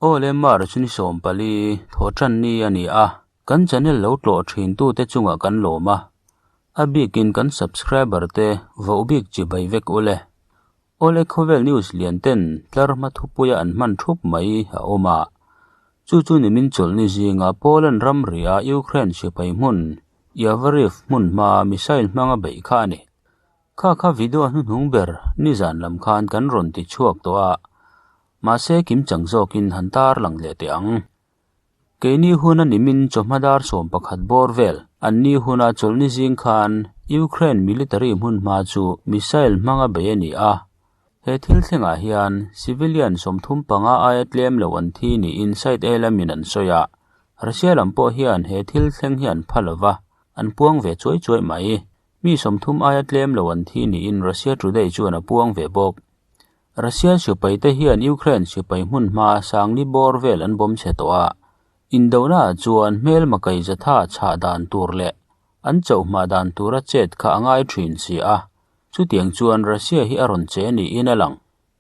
Aw le March ni 14 thawhtan ni a ni a, kan channel lo tlawh thin tute chungah kan lawm a, a bikin kan subscriber te voh bik chibai vek ule. Aw le khawvel news lian ten tlar hma thupuia an hman thup mai a awm a, chu chu nimin chawlhni zinga Poland ramria Ukraine sipai hmun Yavoriv hmun hmaa missile hmanga beih kha a ni. Kha kha video hnuhnung ber nizan lam khan kan rawn ti chhuak tawh a, mahse kimchang zawkin han tar lang leh teh ang. Keini huna nimin chawhma dar 11 bawr vel an ni huna chawlhni zing khan Ukraine military hmun hma chu missile hmanga bei a ni a. He thil thlengah hian civilian 35 aia tlem lo an thi niin site A lamin an sawi a. Russia lam pawh hian he thil thleng hi an pha lova, an puang ve chuai chuai mai. Mi 30 aia tlem lo an thi niin Russia Today chuan a puang ve bawk. Russia sipai te hian Ukraine sipai hmun hma sangni bawr vel an bawm chhe tawh a. Indona chuan hmel makai zatha chhah dan tur leh an chauhma dan tura chet kha a ngai thin si a. Chutiang chuan Russia hi a rawn che niin a lang.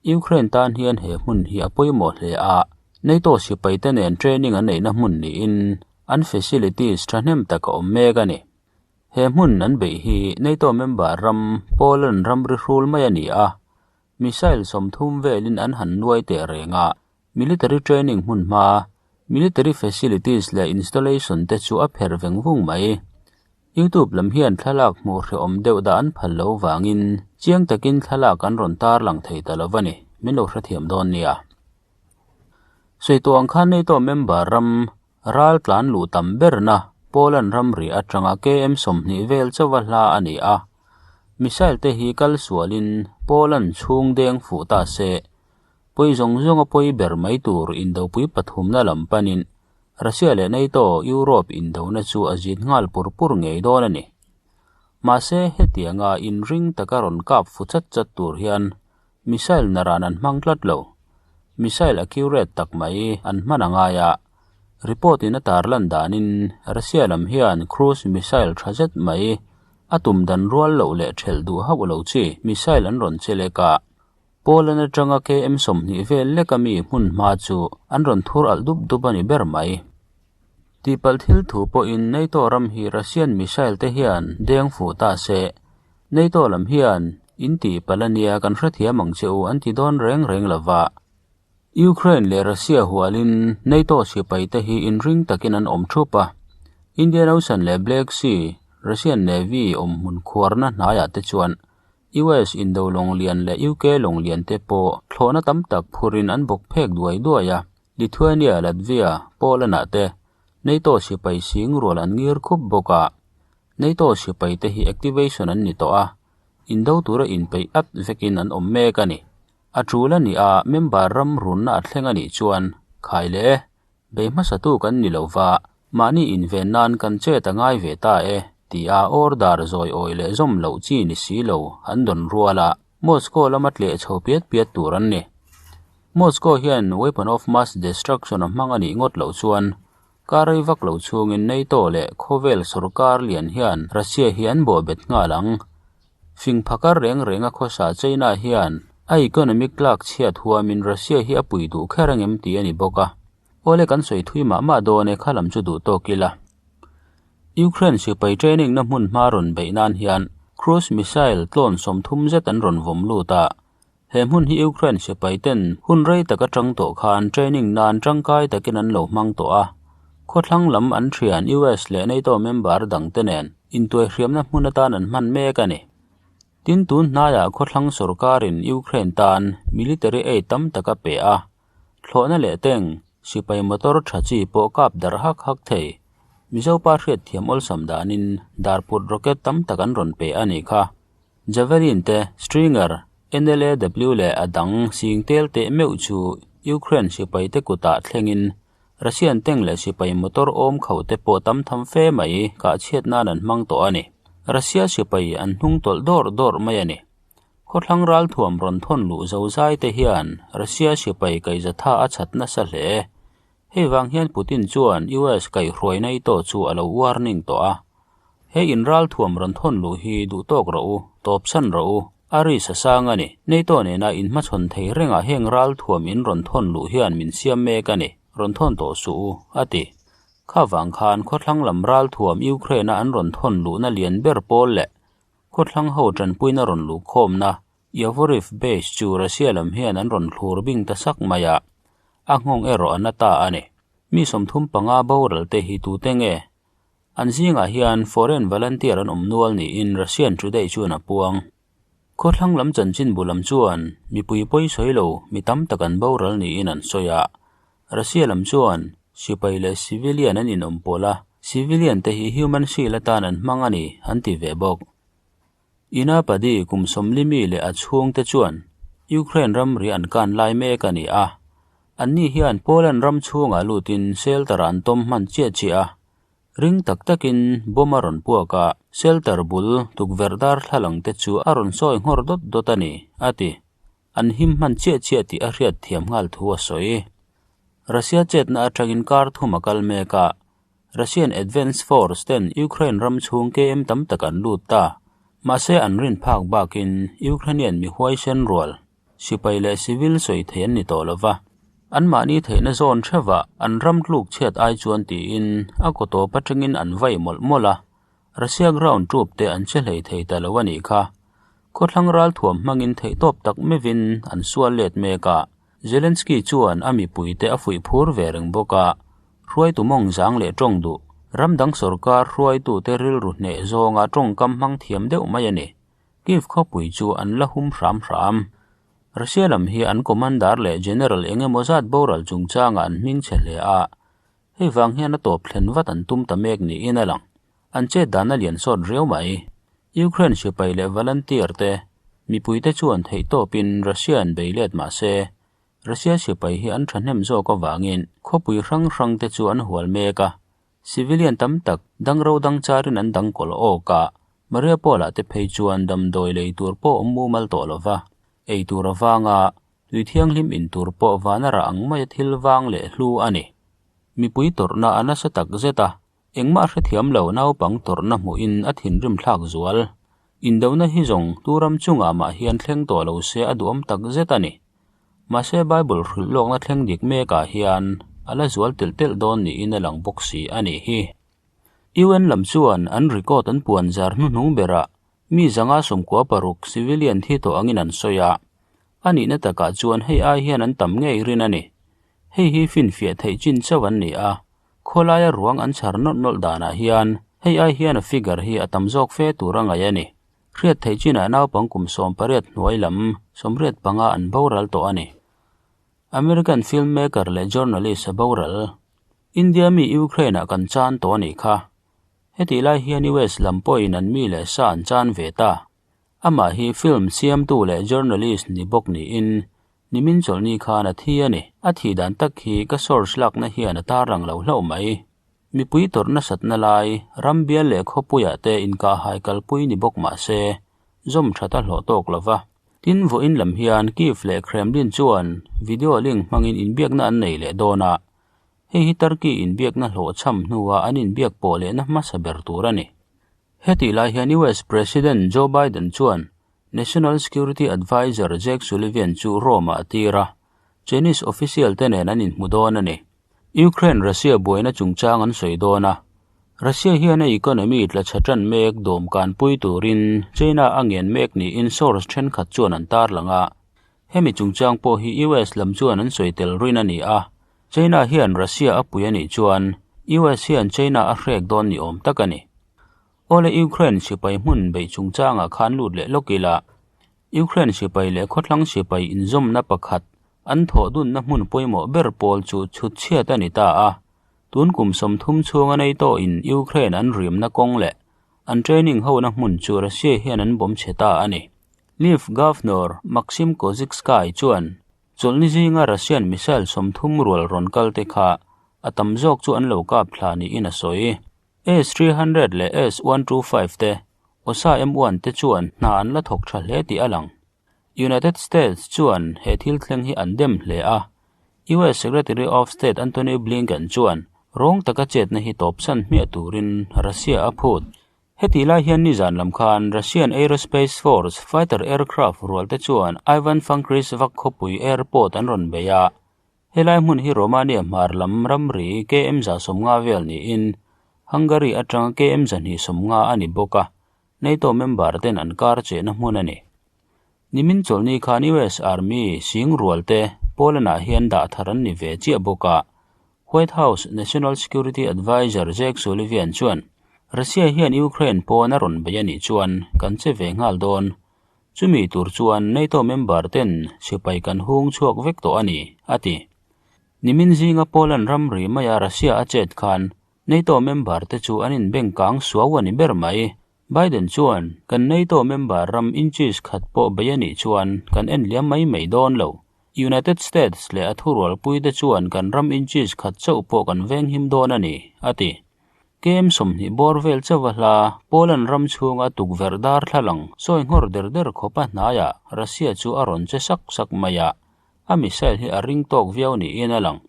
Ukraine tan hian he hmun hi a pawimawh hle a. NATO sipai te nen training an neihna hmun niin an facilities thahnem tak a awm mek a ni. He hmun an beih hi NATO member ram Poland ramri hrul mai a ni a, missile 30 velin an han nuai teh reng a, military training hmun hma, military facilities leh installation te chu a pher veng vung mai. YouTube lam hian thlalak hmuh hrehawm deuh dah an phal lo vangin chiang takin thlalak an rawn tar lang thei ta lo a ni, min lo hrethiam dawn nia. Sawi tawh ang khan NATO member ram ral tlan luh tam berna Poland ramri atanga KM 20 vel chawa hla a ni a. Missile te hi kal sualin Poland chhung deng fu ta se. Pui zawng zawng a pui ber mai tur indopui pathumna lam panin Russia leh NATO Europe indona chu a zin nghal pur pur ngei dawn a ni. Mahse hetianga in ring taka rawn kap fu chat chat tur hian missile naran an hmang tlat lo. Missile accurate tak mai an hman angai a. Report in a tar lan danin Russia lam hian cruise missile thazet mai a tum dan rual lo leh thel duh hauh lo chi missile an rawn chelek a. Poland atanga KM 20 vel leka mi hmun hma chu an rawn thur alh dup dup ani ber mai. Tipal thil thu pawhin NATO ram hi Russian missile te hian deng fu ta se. NATO lam hian in ti palania kan hrethiam ang cheu an ti dawn reng reng lova. Ukraine leh Russia hualin NATO sipai te hi in ring takin an awm thup a. Indian Ocean leh Black Sea, Russian Navy awm hmun khuarna hnaiah te chuan US Indo Longlian leh UK Longlian te pawh thlawhna tam tak phurin an bawk phek duai duai a. Lithuania, Latvia, Poland ah te NATO sipai sing rual an ngir khup bawk a. NATO sipai te hi activation an ni tawh a. Indo tura inpeih at vekin an awm mek a ni. A tul a ni a member ram runna a thleng a nih chuan khai le bei hmasa tu kan ni lova mahni inven nan kan chet a ngai ve ta e ti a order zawi awi leh zawm loh chi ni si lo an dawn rual a. Moscow lama tleh chho piat piat tur an ni. Moscow hian weapon of mass destruction a hmang a nih ngawt loh chuan karei vak lo chungin NATO leh khawvel sarkar lian hian Russia hi an bawh bet nghal ang. Fing phakar reng reng a khawsa China hian a economic tlak chhiat huamin Russia hi a pui duh kher angem ti a ni bawk a. Awle kan sawi thui mah mah dawn e khalam chu duh tawk ila. Ukraine sipai training na hmun hma rawn beih nan hian cruise missile tlawn 30 zet an rawn vawm lut a. He hmun hi Ukraine sipai ten hun rei tak atang tawh khan training nan tangkai takin an lo hmang tawh a. Khawthlang lam an thian US leh NATO member dang te nen intuai hriamna hmun atan an hman mek a ni. Tin tun hnaiah khawthlang sarkarin Ukraine tan military aid tam taka pe a. Thlawhna leh teng sipai motor tha chi pawh kap dar hak hak thei. Mizo pa hriat thiam awlsam danin darput rocket tam tak an rawn pe a ni kha. Javelin te Stinger NLAW leh a dang sing tel teh meuh chu Ukraine sipai te kutah thlengin Russian tank leh sipai motor awm khauh te pawh tam tham fe mai kah chhiat nan an hmang tawh a ni. Russia sipai an hnung tawlh dawr dawr mai a ni. Khawthlang ral thuam rawn thawn luh zo zai te hian Russia sipai kaizatha a chat nasa hle. Hei wang hian Putin chuan US kai hruai NATO chu a lo warning tawh a. He in ral thuam rawn thawn luh hi duh tawk ro u, tawp san ro u. A risk a sang a ni. NATO nena inhmachhawn thei rengah heng ralthuam in rawn thawn luh hian min siam mek a ni, rawn thawn tawh suh u, a ti. Kha vang khan khawthlang lam ralthuam Ukraine-a an rawn thawn luhna lian ber pawl leh khawthlang ho tanpuina rawn luhkhawmna Yavoriv base chu Russia lam hian an rawn thlur bing ta sak mai a, a nghawng erawh a na ta a ni. Mi 35 boral te hi tute nge? An zingah hian foreign volunteer an awm nual niin Russian Today chuan a puang. Khawthlang lam chanchinbu lam chuan mipui pawi sawi lo mi tam tak an boral niin an sawi a. Russia lam chuan sipai leh civilian an inawm pawlh a, civilian te hi human shield atan an hmang a ni an ti ve bawk. Inapadi kum 40 mi leh a chhungte chuan Ukraine ramri an kan lai mek a ni a. Anni hian Poland ram chhungah lutin shelter an tawm hman chiah chiah a. Ring tak takin bomb a rawn puak a, shelter bul tukverh darthlalang te chu a rawn sawi nghawr dawt dawt a ni, a ti. An him hman chiah chiah tih a hriat thiam nghal thu a sawi. Russia chetna atangin kar thum a kal mek a, Russian Advance Force ten Ukraine ram chhung KM tam tak an lut ta. Mahse an rin phak bakin Ukrainian mi huaisen rual, sipai leh civil sawi thei an ni tawh lo va. Anmahni theihna zawn theuhah an ram tluk chhiat ai chuan tiin a kaw tawp atangin an vai mawlh mawlh a. Russia ground troop te an che hlei thei ta lo a nih kha. Khawthlang ralthuam hmangin theihtawp tak meuhin an sual let mek a. Zelensky chuan a mipuite a fuih phur ve reng bawk a, hruaitu mawng zang leh tawng duh, ram dang sorkar hruaitute rilru hneh zawnga tawngkam hmang thiam deuh mai a ni. Kyiv khawpui chu an la hum hram hram. Russia lam hi an commander leh general eng emaw zat boral chungchangah an hming chhe hle a, hei vang hian a tawp thlen vat an tum ta mek niin a lang. An chet dan a lian sawt riau mai. Ukraine sipai leh volunteer te mipuite chuan theihtawpin Russia an bei let mah se, Russia sipai hi an thahnem zawk avangin khawpui hrang hrang te chu an hual mek a. Civilian tam tak dangro dang charin an dang kawlh awk a, Mariupol ah te phei chuan damdawi lei tur pawh awm mumal tawh lo va, ei tur avanga tui thianghlim in tur pawh vana rah ang maia thil vang leh hlu a ni. Mipui tawrhna a nasa tak zet a, Engmah hrethiam lo naupang tawrhna hmuhin a thinrim thlak zual. Indona hi zawng tu ram chungah mah hian thleng tawh lo se a duhawm tak zet a ni. Mahse Bible hrilh lawkna thleng dik mekah hian a la zual telh telh dawn niin a lang bawk si a nih hi. UN lam chuan an record an puan zar hnuhnung berah mi 196 civilian thi tawh angin an sawi a. A nihna takah chuan hei ai hian an tam ngei rin a ni. Hei hi finfiah theih chin chauh an ni a. Khawlaia ruang an chhar nawlh nawlh danah hian hei ai hian a figure hi a tam zawk fe tur a ngaih a ni. Hriat theih chinah naupang kum 18 hnuai lam 85 an boral tawh a ni. American filmmaker leh journalist a boral. India mi Ukraine-ah kan chan tawh a nih kha. Hetih lai hian US lam pawhin an mi leh sa an chan ve ta. Amah hi film siamtu leh journalist ni bawk niin Nimin chawlhni khan a thi a ni. A thih dan tak hi ka source lakna hian a tarlang lo hlauh mai. Mipui tawrh nasatna lai, ram bial leh khawpuiah te inkahhai kalpui ni bawk mah se, zawm that a hlawh tawk lo va. Tin, vawiin lam hian Kyiv leh Kremlin chuan video link hmangin inbiakna an nei leh dawn a. Hei hi Turkey inbiakna hlawhchham hnua an inbiak pawh lehna hmasa ber tur a ni. Hetih lai hian US President Joe Biden chuan National Security Adviser Jake Sullivan chu Rome-ah a tir a, Chinese official te nen an inhmu dawn a ni. Ukraine-Russia buaina chungchang an sawi dawn a, Russia hian a economy tla chhe tan mek dawm kanpui turin China a ngen mek niin source thenkhat chuan an tarlang a. Hemi chungchang pawh hi US lam chuan an sawi tel rin a ni a, China hian Russia a pui a nih chuan US hian China a hrek dawn ni awm tak a ni. Awle Ukraine sipai hmun beih chungchangah khan lut leh lawk ila, Ukraine sipai leh khawthlang sipai inzawmna pakhat an thawh dunna hmun pawimawh ber pawl chu chhut chhiat a ni ta a. Tun kum 30 chhunga NATO in Ukraine an rimna kawng leh an training hona hmun chu Russia hian an bawm chhe ta a ni. Lviv Governor Maxim Kozitsky chuan Chawlhni zinga Russian missile 30 rual rawn kal te kha a tam zawk chu an lo kap thla niin a sawi. S-300 leh S-125 te, Osa M1 te chuan hna an la thawk tha hle tih a lang. United States chuan he thil thleng hi an dem hle a. US Secretary of State Antony Blinken chuan rawng taka chetna hi tawpsan hmiah turin Russia a phut. Hetih lai hian nizan lam khan Russian Aerospace Force fighter aircraft rual te chuan Ivan Frankivsk khawpui airport an rawn bei a. Helai hmun hi Romania hmar lam ramri KM 150 vel niin Hungary atanga KM 250 a ni bawk a, NATO member ten an kar chehna hmun a ni. Nimin chawlhni khan US Army sing rual te Poland-ah hian dah thar an ni ve chiah bawk a, White House National Security Adviser Jake Sullivan chuan, Russia hian Ukraine pawn a rawn bei a nih chuan kan che ve nghal dawn. Chumi tur chuan NATO member ten sipai kan hung chhuak vek tawh a ni, a ti. Nimin zinga Poland ramri maia Russia a chet khan NATO member te chu an inbeng kang suau a ni ber mai. Biden chuan, Kan NATO member ram inches khat pawh bei a nih chuan kan en liam mai mai dawn lo. United States leh a thurualpuite chuan kan ram inches khat chauh pawh kan venghim dawn a ni, a ti. KM 20 bawr vel chauh a hla, Poland ram chhunga tukverh darthlalang sawi nghawr der der khawpa hnaiah Russia chu a rawn che sak sak mai a, a missile hi a ring tawk viau niin a lang.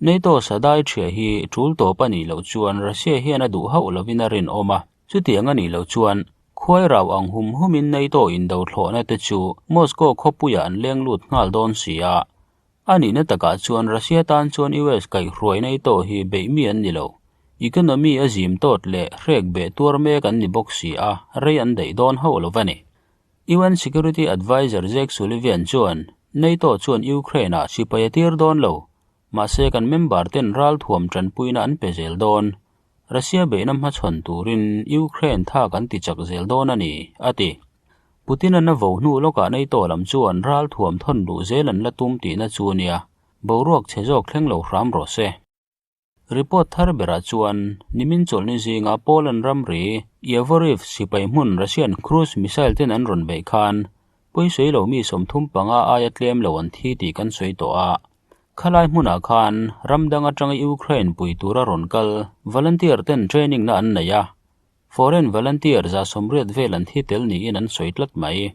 NATO sadai ṭhia hi ṭul tawp a nih loh chuan Russia hian a duh hauh lovin a rinawm a. Chutiang a nih loh chuan, khuai rau ang hum humin NATO indo thlawhna te chu Moscow khawpuiah an leng lut nghal dawn si a. A nihna takah chuan Russia tan chuan US kaihhruai NATO hi beih mi an ni lo. Economy a zim tawt leh hrek beh tuar mek an ni bawk si a, rei an daih dawn hauh lo va ni. UN Security Adviser Jake Sullivan chuan, NATO chuan Ukraine-ah sipai a tir dawn lo. Mahse kan member ten ralthuam tanpuina an pe zel dawn. Russia beihna hmachhawn turin Ukraine tha kan ti chak zel dawn a ni, a ti. Putin-an a vo hnu lawkah NATO lam chuan ralthuam thawn luh zel an la tum tihna chu a nia, boruak chhe zawk thleng lo hram rawh se. Report thar berah chuan nimin chawlhni zinga Poland ramri Yavoriv sipai hmun Russian cruise missile ten an rawn beih khan pawisawi lo mi 35 aia tlem lo an thi tih kan sawi tawh a. Khalai hmunah khan ram dang atanga Ukraine pui tura rawn kal volunteer ten training na an nei a, foreign volunteer 80 vel an thi tel niin an sawi tlat mai.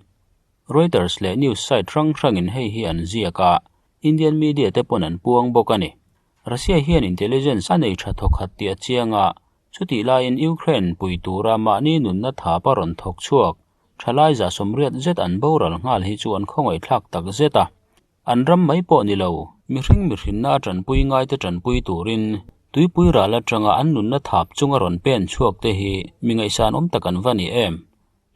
Reuters leh news site hrang hrangin hei hi an ziak a, Indian media te pawn an puang bawk a ni. Russia hian intelligence a nei tha thawkhat tih a chiang a, chutih laiin Ukraine pui tura mahni nunna thap a rawn thawk chhuak thalai 80 zet an boral nghal hi chu an khawngaihthlak tak zet a. An ram mai pawh ni lo, mihring mihrinna a tanpui ngaite tanpui turin tuipui ral atanga an nunna thap chunga rawn pen chhuak te hi mi ngaihsan awm tak an va ni em?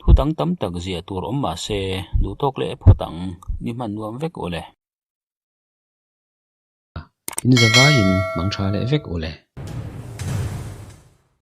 Thu dang tam tak ziah tur awm mah se, duhtawk leh phawt ang, ni hman nuam vek ule. In zavaiin mang tha leh vek ule.